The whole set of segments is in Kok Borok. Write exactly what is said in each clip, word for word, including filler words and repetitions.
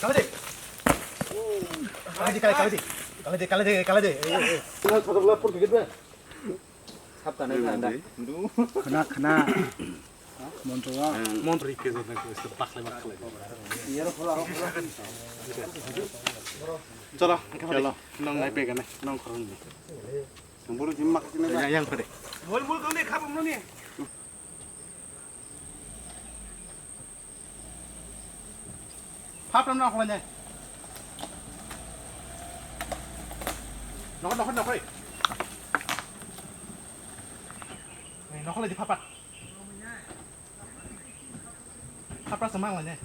Kala de. Kala de, kala de, kala de. Kala de, kala de, kala de. Ei, ei, ei. Khna, khna. Moncho wa. Moncho ri ke jodna ko se bakle bakle. Chalo, chalo. Nong nai pegane, nong khorang ni. Buru jim mak ni. Ya, yang pade. Mol mol kang de khap mno ni. Phap ram na kholai nai. Nokho, nokho, nokho. Ni nokho lai di phap phap. Phap phap samang lai nai.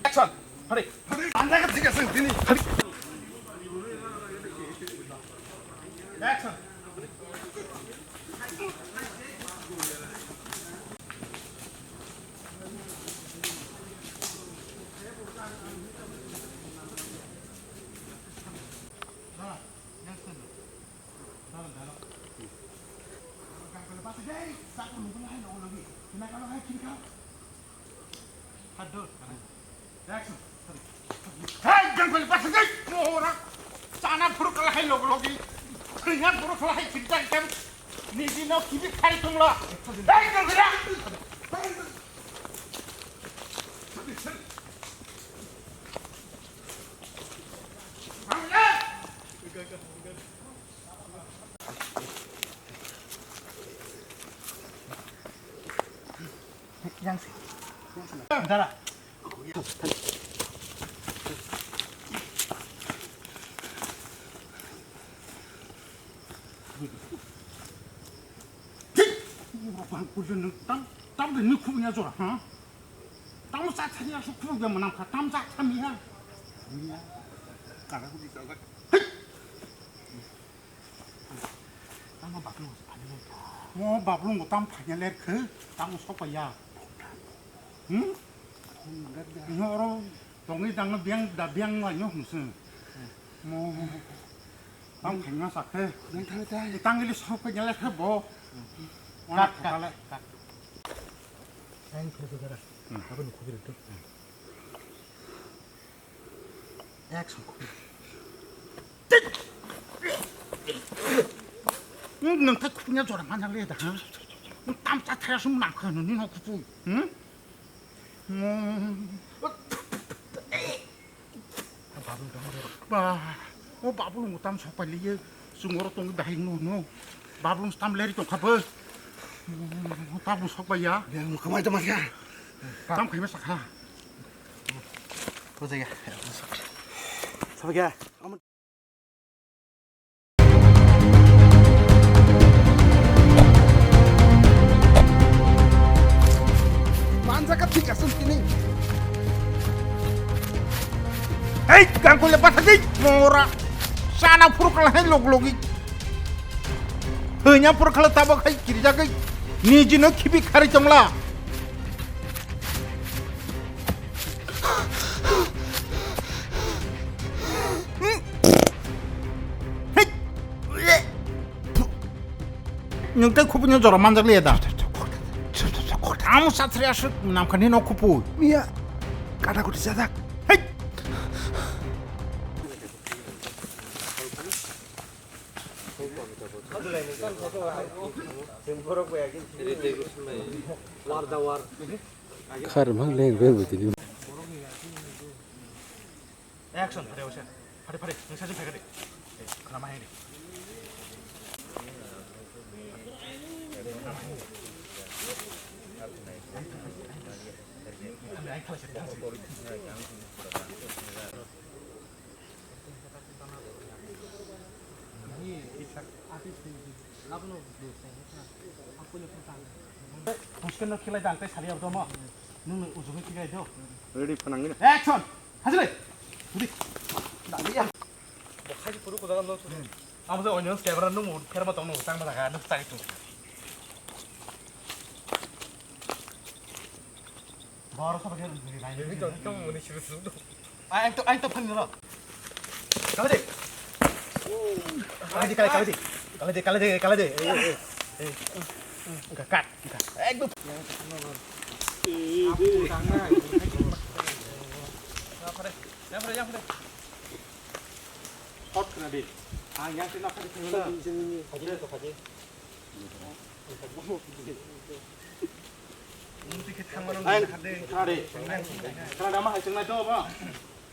Action! Hurry! Hurry! Anda ka thik ase, tini. Hurry! Action! Hei, jangkoli pasajai, mohora. Chana phuru kala hai log logi. Kringa phuru kala hai chinta item. Niji no kibi khai tungla. Hei, jangkoli. Yang si. Yang si. Dara. Tam, tam de ni khubnya jora, ha? Tam sa thani asu khubnya manam kha, tam sa thami ha. Kana khubnya jora. Tamo bablung phani mo. Mo bablung bo tam phanya ler khe, tamo sok ya. Hmm? Noro tongwi dang biang da biang no nyo hmse. Mo tam phanya sa khe. Nang thang ta. Tang ili sok phanya ler khe bo. Ona kale. Thank you, sir. Abang khubir tu. Action. Nwng khe khupungya jora manjak le da, ha? Nwng tamsa thaya sum nam kha nini no khupu, hmm? Ba, o babu nwng tam sok pai liye, chwng oro tongwi bahai no, no. Babu nwng tam leri tong kha bo. Tam nwng sok pai ya. Yang khamai tama kha. Tam khaima sakha. Bujaya. Sabagya. Manjaka thik aswng tini. Hei, kangkule pathagwi mora. Sana phuru kala hai log logi. Hanya phuru kala tabok hai kirjagwi. Niji no khibi khari chongla. Nwng tei khupui no jora manjak liya da? Amo sathri aswk namkha ni no khupui. Miya, kata kuti sajak. Hei! Khar mang leng be butini. Action, phare, phare, phare, phare, phare, phare, phare, phare, phare, phare, phare, phare, Pushkar no khilai dang tei sali abdo mo. Nung ujungwi khilai do. Ready phanangwi. Action! Hajile. Ready. Daliya. Bo khai puru ko dalam lo. Amo je onyo camera nung pher ma tong nung tang ma daga nung chai tu. Boro sabo khe nai. Ni to tong muni siru siru. Ai, ang to, ang to phani ro. Kala de. Kala de, kala, kala de. Kala de, kala de, kala de. Eh, eh, eh. Ka, ka, ka. Ekdom. Ya, phare. Ya, phare, ya, phare. Hot khna di. Ang yang sini apa di sini? Khaji, khaji. Ai, khna di. Khna di, ama hai chwngnai to ba.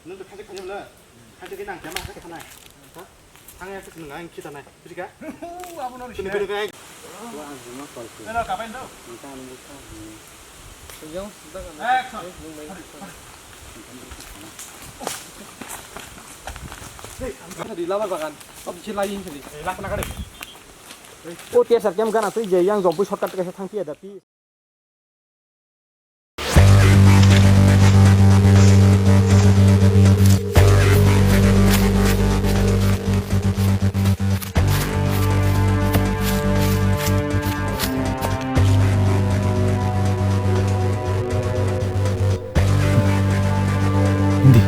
Nung to khaji khajam le. Khaji ke nang jama hai khanai. Ha? Ang yang sini nang kita nai. Buji ka? Abo no sini. Nelo kapain to. Action. Di lama bagan, sab chilai ini sini. Eh, lak na kare. O T S R camp gana twi je yang jompu shortcut kaisa thang piya da pi. Hindi.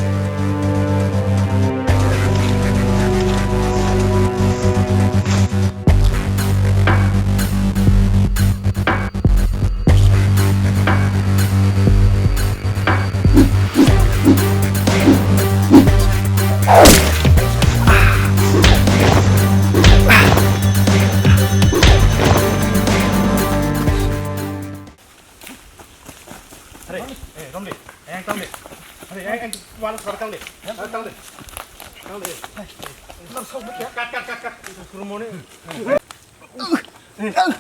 Are, eh, romdi. Eh, tangdi. Are, eh, eh, wala sar tangdi. Tangdi. Tangdi. Kat, kat, kat, kat. Kurmoni.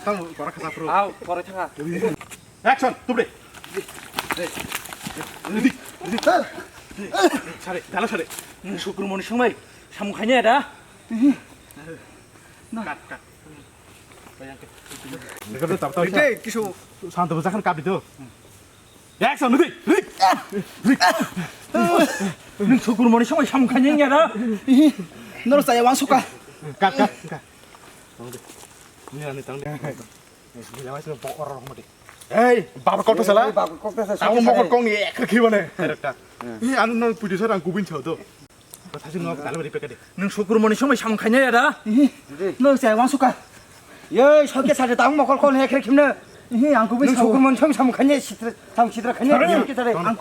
Tang, kora khasa pro. Au, kora thanga. Action, tubde. Ready, ready. Sare, dala sare. Sukrumoni songmai samung khaina da. Kat, kat. Ite kisu. Santo bajakan kapi tu. Action, ready, ready. Nung sukrumoni songmai samung khaina ya da. Nor saya wang suka. Kat, kat, kat. Tangde. Ni ani tangde. Ni lama sih bokor rok mati. Hei, babar kok sala? Babar kok sala. Aku mau kok ni ek kiri mana? Director. Ini anu nol puji sarang kubin chau tu. Kata sih nol kalau di P K D. Nung sukrumoni songmai samung khaina ya da. Nor saya wang suka. Ye, soke sare tang mokol kok ni ek kiri kimna. Ini aku bin sukrumoni songmai samung khaina sitra, samung sitra khaina.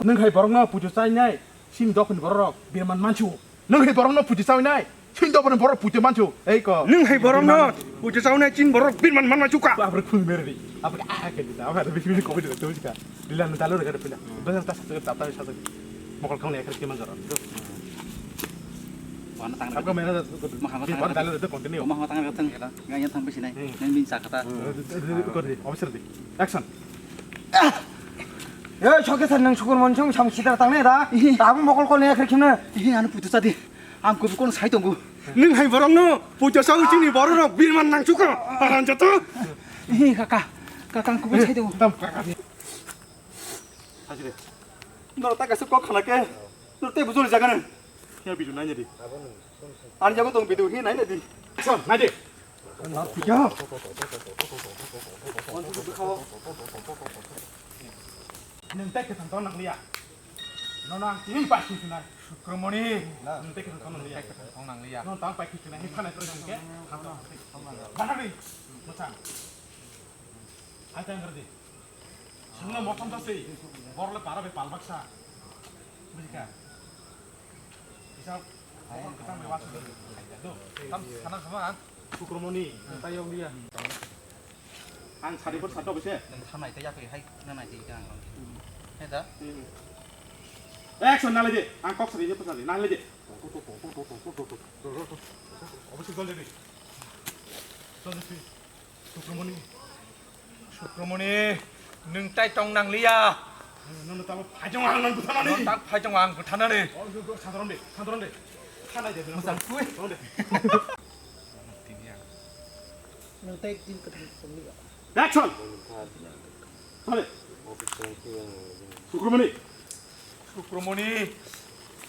Nung hai borok no puji sai nai. Sin dokhon borok birman manchu. Nung hai borok no puji sai nai. Chin dobo ni borok puja manchu. Ei ko. Nung hai borok no puja chawnai chin borok birman manma chuka. Abra khung mere ri. Abra ah ke dita. Abra bisi bisi kopi dita. Dila na dalu rega pila. Basa ta sa ta ta sa. Mokol kong ne ekar kiman jara. Wana tang. Abra mere da. Mahama tang. Dalu da continue. Mahama tang da tang. Ngai yang tang bisi nai. Nang bin sakata. Ko di. Officer di. Action. Yo, soke sar nang sukur mon song sam sidar tang ne da. Tabung mokol kol ne ekar kimna. Ih, anu putu sadi. Ang kubui kono sai tongo. Nung hai borok no puja sau chini borok rok birman nang chuka. Paran joto. Hi kaka. Kaka ang kubui sai tongo. Tam kaka. Sajire. Nor ta kasu kok khana ke. Nor te bujul jaga ne. Ya bidu nai di. Ani jago tong bidu hi nai di. Son nai di. Nor puja. Nung tai kathang tong nang liya. Nono ang tini pasi sinai. Sukromoni. Nung tai kathang tong nang liya. Tong nang liya. Nono tang pai kisinai. Hei, phanai terus ke. Bahari. Mochang. Ai tang ngerdi. Sungno motom ta sei. Borle para be palbaksa. Bujika. Isab. Bokol ketang be wasu. Do. Tam sana sama. Sukromoni. Tai yong liya. Ang sari por sato bese. Nang sanai te yakoi hai nanai te ang. He da? Action nalai de. Ang kok sari je pasal nalai de. Obviously dol de. Dol de. Sukromoni. Sukromoni. Nung tai tong nang liya. Nono tamo phai jong ang nang buthanani. Nono tak phai jong ang buthanani. Oh, santoron de. Santoron de. Sanai de. Mochang kui. Santoron de. Nang tai tin kathang tong liya. Action! Sale. Sukromoni. Sukromoni.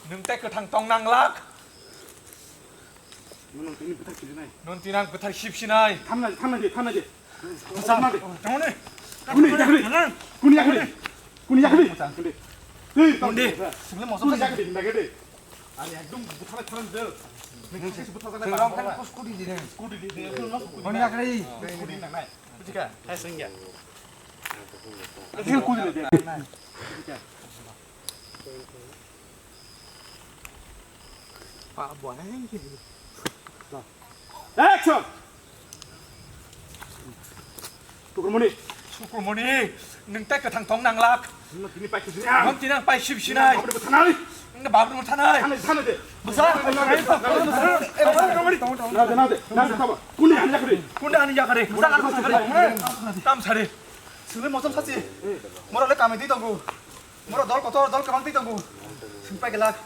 Nung tai kathang tong nang lak. Nung tini bwthar sibsinai. Nung tinang bwthar sibsinai. Thamna, thamna de, thamna de. Thamna de. Thamna de. Kuni yakri. Kuni yakri. Kuni yakni? Kuni? Twi, twi. Kuni? Sungli mosok kuni yakni, nagade. Ani ekdom butharai tharan jel. Nang sisi butharai tharan. Tharan scooty di, nang. Scooty di, di. Kuni yakni? Scooty nang nai. Buji kha? Hai sengya. Sing kuni le. Pa bo hai. Action! Sukurmoni. Sukurmoni, nwng tei kwthang tong nanglak. Nwng tini pai sibsinai. Nwng tini ang pai sibsinai. Nwng babri bo thanai. Nwng babri bo thanai. Thanai, thanai de. Bwsa. Nade, nade, nade, tama. Kuni hani yakri. Kuni hani yakri. Bwsa, ang sakri. Tam sari. Sungli mosok sasi. Moro le kamai di tongo. Moro dol kotor, dol kwbang twi tongo. Sung pai glak.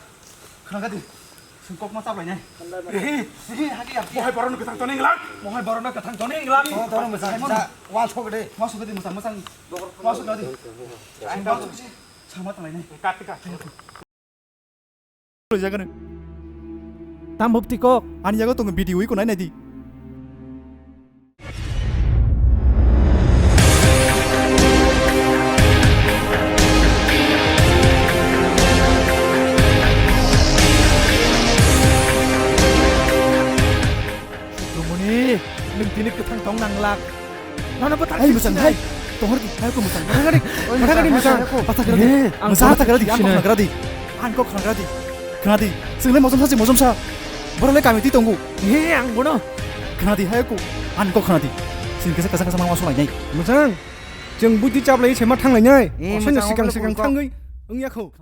Khwnaka di. Sung kok ma chap lainai. Ehe, ehe, hagi ya. Mohai borok no kwthang toning glak. Mohai borok no kwthang toning glak. Oh, toro mwsang. Simon. Sa, wal sok de. Ma sok di mwsang, mwsang. Ma sok di. Sung ma sok si. Sama tang lainai. Kat, kat. Jaga no. Tam hopti kok. Ani jaga tongo video iko nai nai di. Sukrumuni, nwng tini kwthang tong nanglak. Nono bo hai mwsang, hai. Tonghor di, hai ko mwsang. Mwsang gadi, mwsang gadi mwsang. Bata kira di. Ang mwsang bata kira di, ang kok kira di. Ang kok kira di. Kira di. Sing le mosong sa, sing mosong sa. Boro le kami ti tongo. He, ang bono. Kira di, hai ko. Ang kok kira di. Sing kesa kesa kesa mangma sonai nai. Mwsang. Chwng buti chaplai se ma thanglai nai. Osai no sikang sikang thangwi. Wngya kho.